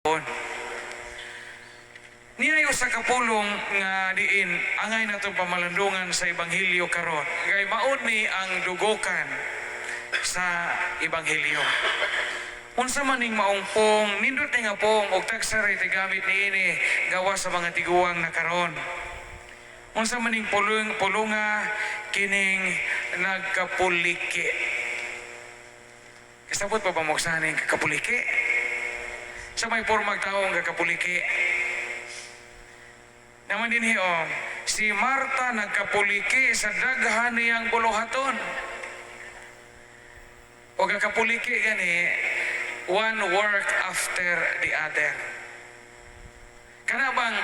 Niya usa ka pulong nga diin angay natong pamalandungan sa ebanghelyo karon. Kay mao ni ang dugokan sa ebanghelyo. Unsa man ning maong pong, nindot ni nga pong og tagsa ray tigamit niini gawa sa mga tiguang na karon. Unsa man ning pulong pulunga kining nagkapuliki? Kasabot pa ba mo sa ning kakapuliki? Sa may pormag taong kakapuliki. Naman din oh, si Marta nagkapuliki sa daghan niyang buluhaton. O kakapuliki gani, one work after the other. Kana bang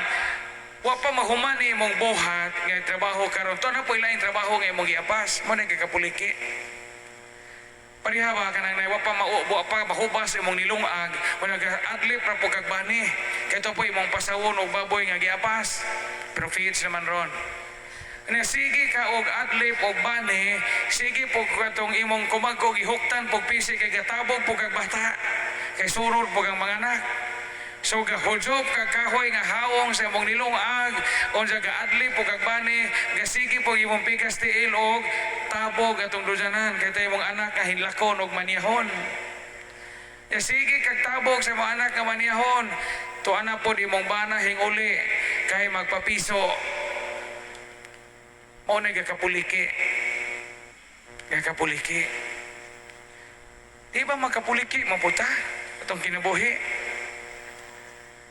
wa pa mahuman ni imong buhat nga trabaho karon, to na po ilaing trabaho nga imong giapas, mo na kakapuliki. Pareha ba kanang wa pa wa pa mahubas imong nilungag, wala adlip ra po kag bani. Kay to po imong pasawon og baboy nga giapas. Pero feeds naman ron. Nya sige ka og adlip og bani, sige po katong imong kumagko gihuktan pog pisi kay gatabog po kag bata. Kay surod po kang mga anak. So gahujob ka kahoy nga hawong sa imong nilungag, unsa gaadlip po kag bani, gasige po imong pikas tiil og tabog atong dudyanan kay tay imong anak nga hinlakon og maniyahon. Ya sige kag tabog sa imong anak nga maniyahon, tuwa na pod imong bana hinguli kay magpapiso. Mao na gakapuliki. Gakapuliki. Di ba makapuliki man po ta atong kinabuhi?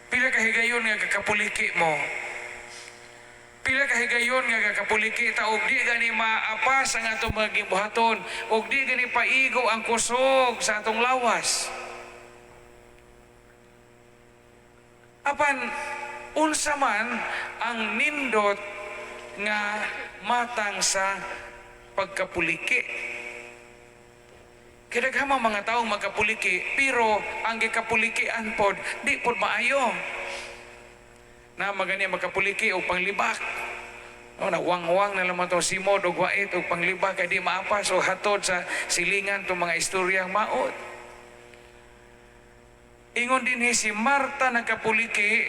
Pila ka higayon nga kakapuliki mo? Pila ka higayon nga kakapuliki ta og di gani maapas ang atong mga gibuhaton og di gani paigo ang kusog sa atong lawas? Apan unsa man ang nindot nga matang sa pagkapuliki? Kay daghan man mga taong magkapuliki, pero ang gikapulikian pod di pod maayo. Na magani magkapuliki og panglibak. O na wangwang na lamang to simod og wait og panglibak kay di maapas o hatod sa silingan tong mga istoryang maot. Ingon din si Marta nagkapuliki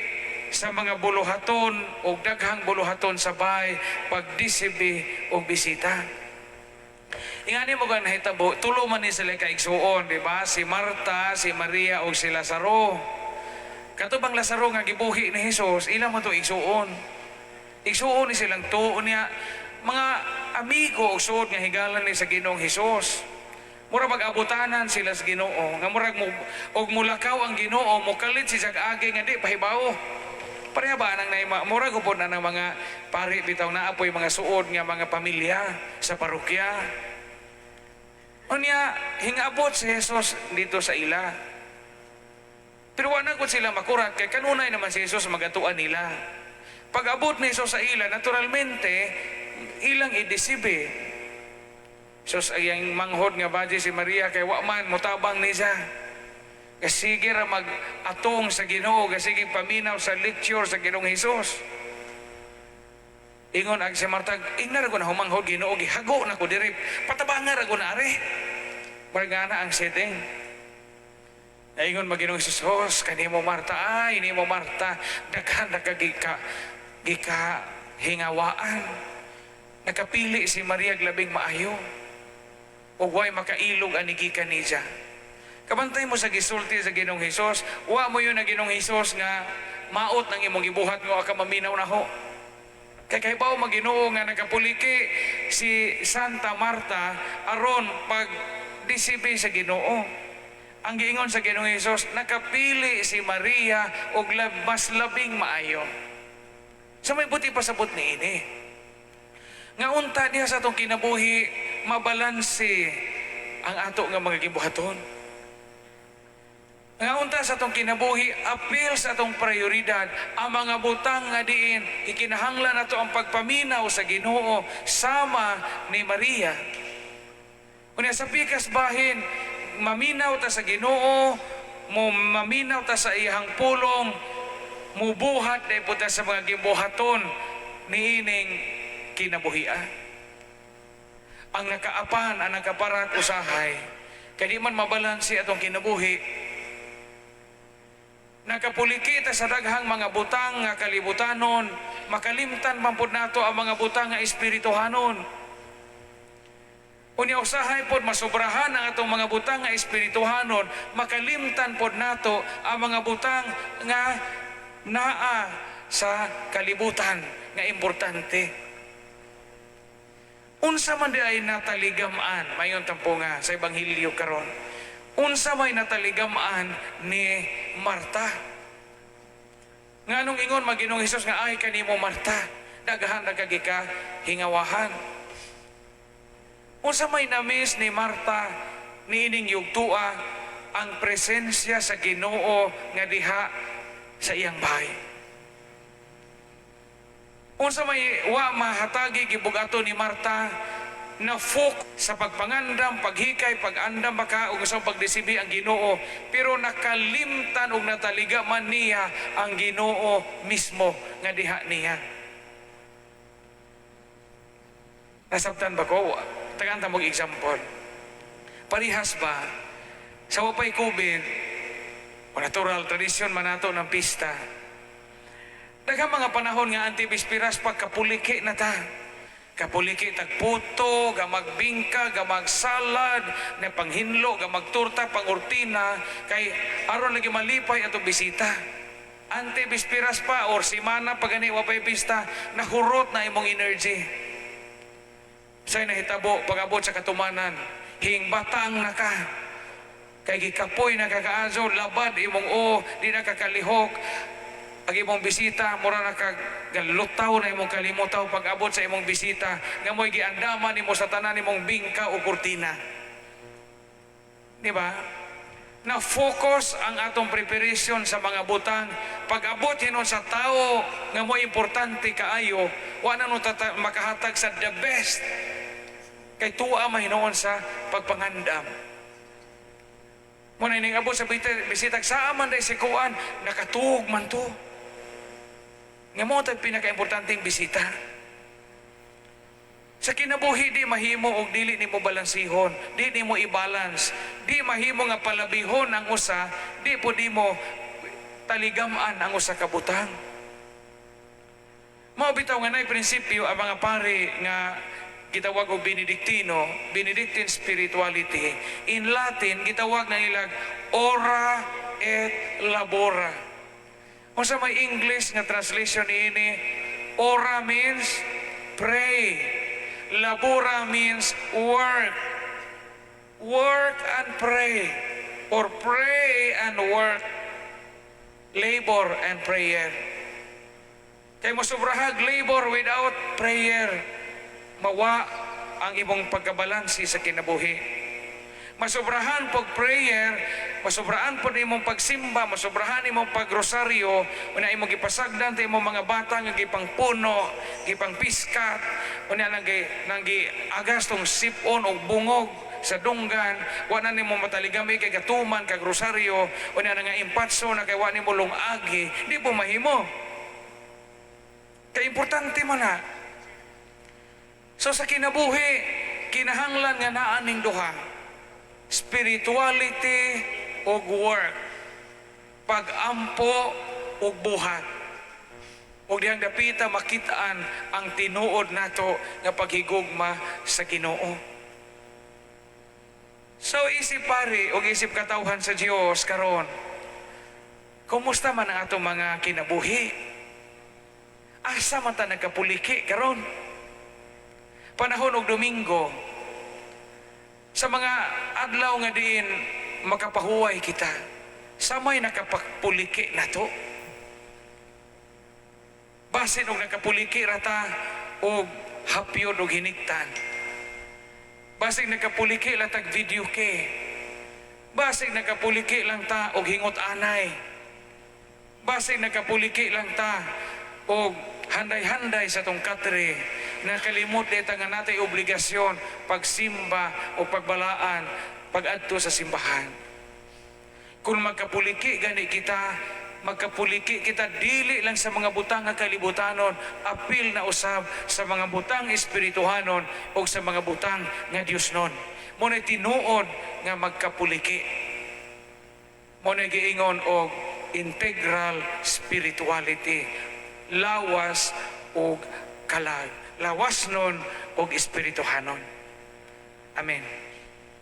sa mga buluhaton og daghang buluhaton sa bahay pagdisibi og bisita. Ingani mo gan nahitabo, tulo man ni sila kaigsuon, di ba? Si Marta, si Maria ug si Lazaro. Kato bang Lazaro nga gibuhi ni Jesus, ila mo to igsuon. Igsuon ni silang tuo niya, mga amigo og suod nga higalan ni sa Ginoong Hesus. Mura mag-abutanan sila sa Ginoo, nga murag mo og mulakaw ang Ginoo, mokalit si agi nga di pahibawo. Pareha ba nang naima, murag upod na ng mga pari bitaw na apoy mga suod nga mga pamilya sa parokya. Unya, hingabot si Jesus dito sa ila. Pero wala na sila makurat kay kanunay naman si Jesus magatuan nila. Pag abot ni Jesus sa ila, naturalmente, ilang idisibi. Jesus ay ang manghod nga badye si Maria kay wa man motabang ni siya. Kasige ra mag-atong sa Ginoo, kasige paminaw sa lecture sa Ginoong Hesus. Ingon ang si Marta, ingnar ko na humanghod Ginoo, gihago na ko diri, patabanga ra ko na are. Margana ang setting. Ingon mag Ginoong Hesus, kanimo Marta, ay nimo Marta, daghan na ka gika, gika hingawaan. Nakapili si Maria labing maayo. Ug way makailog ani gikan niya. Kabantay mo sa gisulti sa Ginoong Hesus, wa mo yun na Ginoong Hesus nga maot ng imong gibuhat nga ka maminaw na ho. Kay kahibaw maginoo nga nagapuliki si Santa Marta aron pag disibi sa Ginoo. Ang giingon sa Ginoong Hesus, nakapili si Maria og mas labing maayo. Sa may buti pasabot ni ini. Nga unta diha sa atong kinabuhi, mabalanse ang ato nga mga gibuhaton. Nga unta sa atong kinabuhi, apil sa atong prioridad, ang mga butang nga diin, ikinahanglan nato ang pagpaminaw sa Ginoo sama ni Maria. Unya sa pikas bahin, maminaw ta sa Ginoo, mo maminaw ta sa iyang pulong, mubuhat na ta sa mga gibuhaton niining kinabuhia. Ang nakaapan, ang nakaparat usahay, kay di man mabalanse atong kinabuhi. Nakapuliki ta sa daghang mga butang nga kalibutanon, makalimtan man pod nato ang mga butang nga espirituhanon. Unya usahay pod masobrahan ang atong mga butang nga espirituhanon, makalimtan pod nato ang mga butang nga naa sa kalibutan nga importante. Unsa man di ay nataligam-an, mayon tampo nga sa ebanghelyo karon. Unsa may nataligam-an ni Marta? Nganong ingon man Ginoong Hesus nga ay kanimo, Marta, daghan ra kag hingawahan? Unsa may namiss ni Marta niining yugtua? Ang presensya sa Ginoo nga diha sa iyang bahay. Unsa may wa mahatagi gibugato ni Marta? Na focus sa pagpangandam, paghikay, pag-andam baka ug sa pagdesibi ang Ginoo, pero nakalimtan og nataliga man niya ang Ginoo mismo nga diha niya. Nasabtan ba ko? Tagaan ta mong example. Parihas ba sa wapay COVID, o natural tradisyon man nato ng pista. Daghang mga panahon nga antibispiras, pagkapuliki na ta. Kapuliki tag puto, gamag bingka, gamag salad, na panghinlo, gamag turta, pangurtina, kay aron lagi malipay atong bisita. Antibispiras pa or simana pa gani wapay pista, nahurot na imong energy. Say nahitabo pag-abot sa katumanan, hingbatang na ka. Kay gikapoy na kakaazo, labad imong o, di na kakalihok. Ang imong bisita, mura na kag galutaw na imong kalimutaw pag abot sa imong bisita, nga mo'y giandaman nimo sa tanan nimong bingka o kurtina. Di ba? Na-focus ang atong preparation sa mga butang. Pag abot hinon sa tao nga mo importante kaayo, wa na no makahatag sa the best. Kay tuwa mahinoon sa pagpangandam. Muna ining abot sa bisita, saan man day si kuan, nakatuog man to. Nga mo tayo pinaka-importanteng bisita. Sa kinabuhi, di mahimo og dili nimo balansihon, di nimo i-balance, di mahimo nga palabihon ang usa, di po di mo taligaman ang usa ka butang. Mao bitaw nga nay prinsipyo ang mga pari nga gitawag og Benedictino, Benedictine spirituality. In Latin gitawag na nilag ora et labora. Unsa may English nga translation niini? Ora means pray. Labora means work. Work and pray. Or pray and work. Labor and prayer. Kay mosobrahag labor without prayer, mawa ang imong pagkabalansi sa kinabuhi. Masobrahan pag prayer, masobrahan po imong pagsimba, masobrahan imong pagrosaryo, una imong gipasagdan ta imong mga bata nga gipangpuno, gipangpiskat, una nang agas tong sipon og bungog sa dunggan, wa na nimo mataligami kay gatuman kag rosaryo, una na nga impatso na kay wa nimo lungagi, di po mahimo. Kay importante man na. So sa kinabuhi, kinahanglan nga naa ning duha. Spirituality ug work. Pag-ampo ug buhat. Ug dihang dapita makitaan ang tinuod nato nga paghigugma sa Ginoo. So isip pari ug isip katawhan sa Dios karon. Kumusta man ang atong mga kinabuhi? Asa man ta nagkapuliki karon? Panahon og Domingo, sa mga adlaw nga diin makapahuway kita, sa may nakapagpuliki nato. Basin og nakapuliki rata og hapyod og hiniktan. Basig nakapuliki lang tag video ke. Basig nakapuliki lang ta og hingot anay. Basig nakapuliki lang ta og handay-handay sa tong katre. Nakalimot dita nga natay obligasyon pagsimba o pagbalaan pagadto sa simbahan. Kung magkapuliki gani kita, magkapuliki kita dili lang sa mga butang nga kalibutanon, apil na usab sa mga butang espirituhanon o sa mga butang nga Dios nun. Mo tinuod nga magkapuliki. Mo giingon og integral spirituality. Lawas ug kalag. Lawas nun og espirituhanon. Amen.